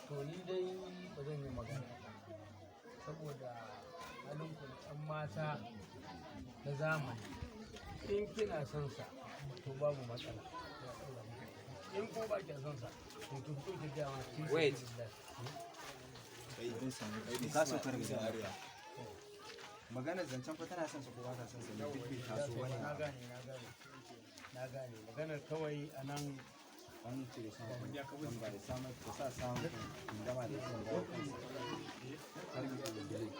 To ni dai ba zan yi magana ba saboda halin ku na 'yan mata na zamani. In kina son sa to babu matsala. In ko ba ki son sa to ki fito ki gaya mana fi Wait. sabilillah. Ka so ka rubuta arewa. Maganar zancen fa tana son sa ko ba ta son sa ne duk bai taso bane. Na gane, na gane. Na gane. Maganar kawai a nan. An cire sa kan ba da samar da sa samun in gama da kan dawo kansa. Har mu yi delay.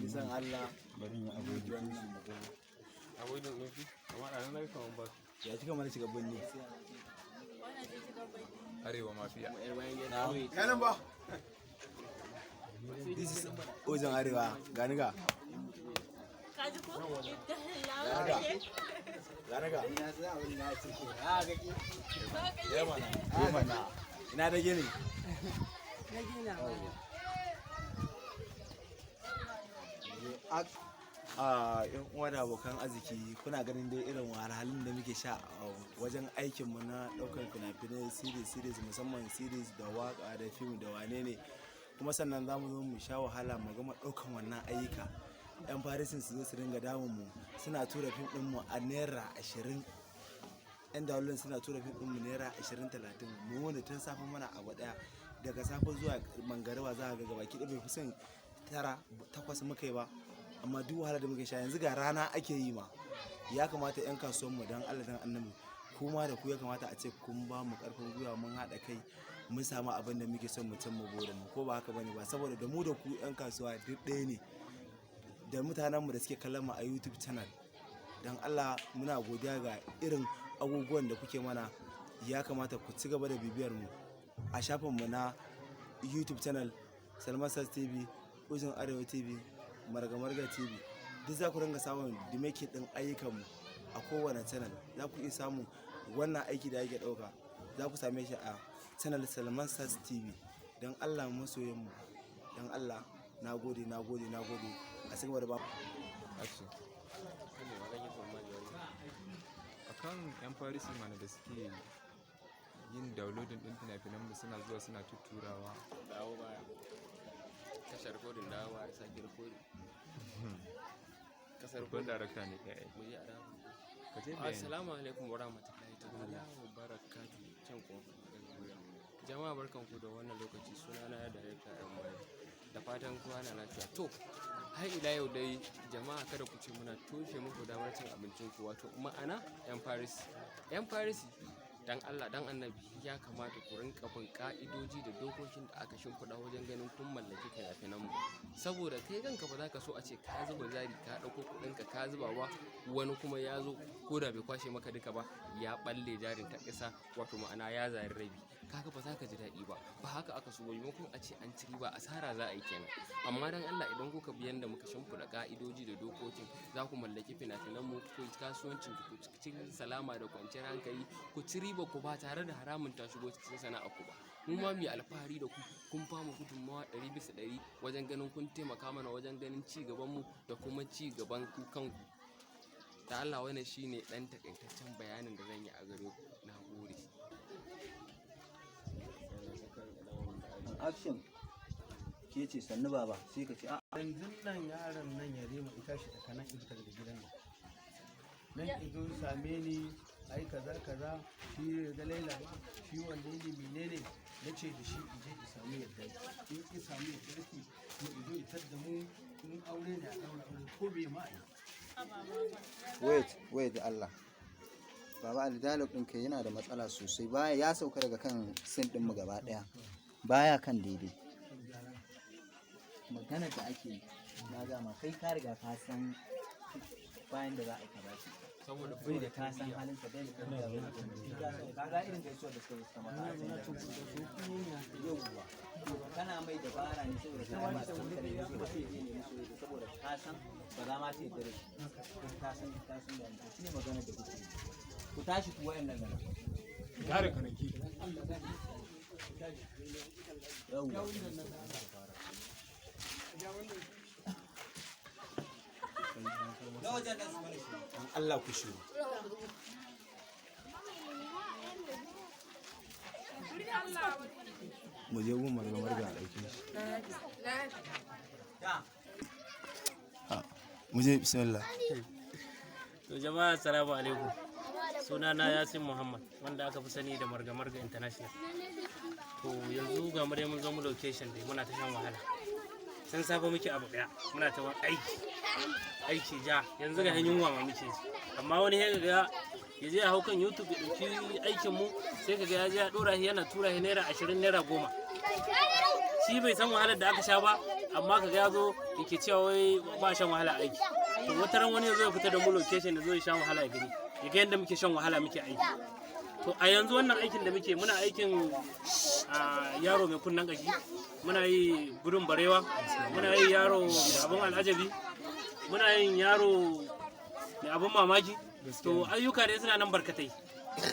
Kisan Allah. Bari in yi avoid wannan magana. Avoiding ɗin shi, amma ɗazu na ga kaman ba su. Ya cika mana shiga birni. Arewa Mafiya. Yanan ba. This is Ozon Arewa. Gani ga. Kaji ko? Lawa kake? Gani ga. Ina za a wani na cike. A kake. Ya mana. Ya mana. Ina da gini. A yan uwa da abokan arziki, kuna ganin dai irin wahalhalun da muke sha a wajen aikinmu na ɗaukar fina-finai series series, musamman series da waka da fim da wane ne. Kuma sannan za mu zo mu sha wahala mu gama ɗaukan wannan ayyuka, yan farisin su zo su dinga damun mu, suna tura fim ɗin mu a ₦20. Yan dalolin suna tura fim ɗin mu ₦20, 30. Mu wani tun safe mana abu ɗaya, daga safe zuwa mangariba, za ka ga gabaki ɗaya bai fi son 9, 8 muka yi ba. Amma duk wahala da muke sha, yanzu ga rana ake yi ma. Ya kamata 'yan kasuwanmu, don Allah dan annabi, kuma da ku ya kamata a ce kun ba mu karfin gwiwa, mun haɗa kai, mun samu abin da muke son mu cimma burin mu, ko ba haka bane ba? Saboda da mu da ku 'yan kasuwa duk ɗaya ne, da mutanenmu da suke kallon mu a YouTube channel. Don Allah muna godiya ga irin abubuwan da kuke mana. Ya kamata ku ci gaba da bibiyar mu a shafinmu na YouTube channel, Salman Sas TV, Uzun Arewa TV, Marga Marga TV. Duk za ku ringa samun dimake din ayyukanmu a kowane channel. Za ku iya samun wannan aiki da yake ɗauka, za ku same shi a channel Salman Sas TV. Don Allah masoyanmu, don Allah, na gode, na gode, na gode. A cigaba da ba Action. Akan yan farisi mana da suke yin downloading din fina-finan mu, suna zuwa suna tutturawa. Dawo baya. Kashe rikodin, dawo baya, sake rikodin. Kashe Babban rikodin. darakta ne kai ai. Mu je a dawo. Ka je bayani. Assalamu alaikum wa rahmatullahi ta'ala wa barakatuhu. Can kuma. Jama'a, barkanku da wannan lokaci. Sunana Director M. Da fatan kowa na lafiya. To, har ila yau dai jama'a, kada ku ce muna toshe muku damar cin abincin ku, wato ma'ana 'yan Paris. 'Yan Paris, dan Allah dan Annabi, ya kamata ku rinka bin ka'idoji da dokokin da aka shimfiɗa wajen ganin kun mallaki fina-finan mu, saboda kai kanka ba za ka so a ce ka zuba jari, ka ɗauko kuɗinka ka zuba ba, wani kuma ya zo, ko da bai kwashe maka duka ba, ya balle jarin ta ƙasa, wato ma'ana ya zari rabi. Kaga ba za ka ji daɗi ba. Ba haka aka so ba. Maimakon a ce an ci riba, asara za a yi kenan. Amma dan Allah, idan kuka bi yanda muka shimfiɗa ka'idoji da dokokin, za ku mallaki fina-finan mu, ku yi kasuwancin ku cikin salama da kwanciyar hankali, ku ci riba ku ba tare da haramun ta shigo cikin sana'ar ku ba. Mu ma mu yi alfahari da ku, kun ba mu gudunmawa 100% wajen ganin kun taimaka mana wajen ganin ci gaban mu da kuma ci gaban ku kanku. Da Allah, wannan shine ɗan takaitaccen bayanin da zan yi a gare ku. Na gode. Action. Ke ce, "Sannu baba," sai ka ce a Yanzu nan yaron nan ya rema ita shi daga nan ita daga gidan nan nan izo same ni, ai kaza kaza, shi ga Laila ba shi wanne ne menene. Na ce da shi ije ki samu yadda in ki samu yadda ki to izo itar da mu, in aure ne a daura aure, ko bai ma ai. Wait, wait Allah. Baba Ali, dialogue ɗinka yana da matsala sosai. Baya ya sauka daga kan scene ɗinmu gaba ɗaya. Baya kan daidai. Maganar da ake yi na gama, kai ka riga ka san bayan da za a yi ka bashi. Saboda Bai da ka san halin sa, bai da tarbiyya, bai da komai. Ka san ka ga irin gaisuwar da suka zo suka maka a can da. Yauwa, to kana mai dabara ne saboda kana masu hankali ne, sai ba sai je nemi soyayya, saboda ka san ba za ma ta yarda da shi. Ka san da shi ne maganar da kuke yi. Ku tashi ku wayannan gaba. Kare kanaki. Yauwa. Dan Allah ku shiru. Mu je gun marga marga a ɗauke shi. Mu je, bismillah. To jama'a, assalamu alaikum. Sunana Yasin Muhammad, wanda aka fi sani da Marga Marga International. To yanzu ga mu dai mun zo mu location dai muna ta shan wahala. Sun safe muke abu daya, muna ta aiki. Aiki ja, yanzu ga yunwa ma muke ji. Amma wani ya ga ya je ya hau kan YouTube ya ɗauki aikin mu, sai ka ga ya je ya ɗora shi, yana tura shi ₦20, ₦10. Shi bai san wahalar da aka sha ba, amma kaga ya zo yake cewa wai ba shan wahala aiki. To wata ran wani ya zo ya fita da mu location da zo ya sha wahala ya gani, ya ga yadda muke shan wahala muke aiki. To a yanzu wannan aikin da muke, muna aikin yaro mai kunnen kashi, muna yi gudun barewa, muna yi yaro mai abin al'ajabi, muna yin yaro mai abin mamaki. To ayyuka dai suna nan barkatai.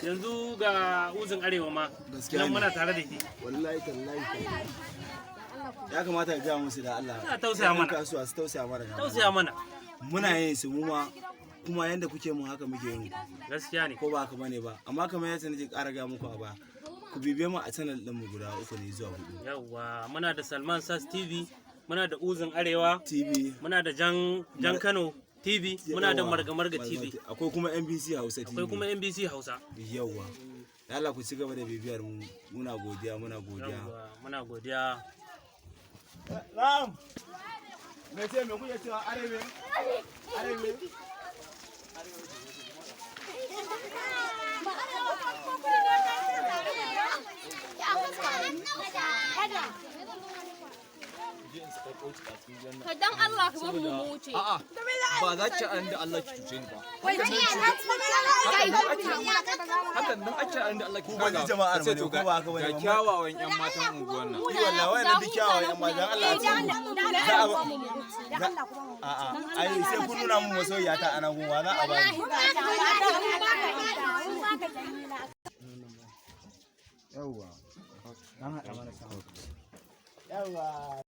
Yanzu ga Uzin Arewa ma Gaskiya nan ne. muna tare da shi. Wallahi tallahi ya kamata ka gaya musu da Allah. Suna tausaya mana. Yan kasuwa su tausaya mana da Tausaya mana. Muna yin su mu ma, kuma yanda kuke mu haka muke yin. Gaskiya ne. Ko ba haka bane ba? Amma kamar yadda nake ƙara gaya muku a baya, ku bibiye mu a channel ɗin mu guda uku ne zuwa hudu. Yawwa, muna da Salman Sas TV, muna da Uzin Arewa TV, muna da Jan Jan Kano TV, muna da Yawwa, Marga Marga TV, akwai kuma NBC Hausa TV. Akwai kuma NBC Hausa. Yawwa, da Allah ku ci gaba da bibiyar mu. Muna godiya, muna godiya. Yawwa, muna godiya. Na'am. Me ce, me kuke cewa? Arewe, arewe. Ka dan Allah ka bar mu mu wuce. A'a, ba za ki an da Allah ki cuce ni ba. Wai Hakan nan ake an da Allah ki Ku ba ni jama'ar mu ne, ko ba haka bane Ga ba? kyawawan yan matan unguwan nan. Ni wallahi wayannan duk kyawawan yan matan Allah ya tsare mu. Za a ba a'a, ai sai kun nuna mun masoyiya ta anan gunwa za a bani. Yawwa, dan haɗa mana sama. Yawwa.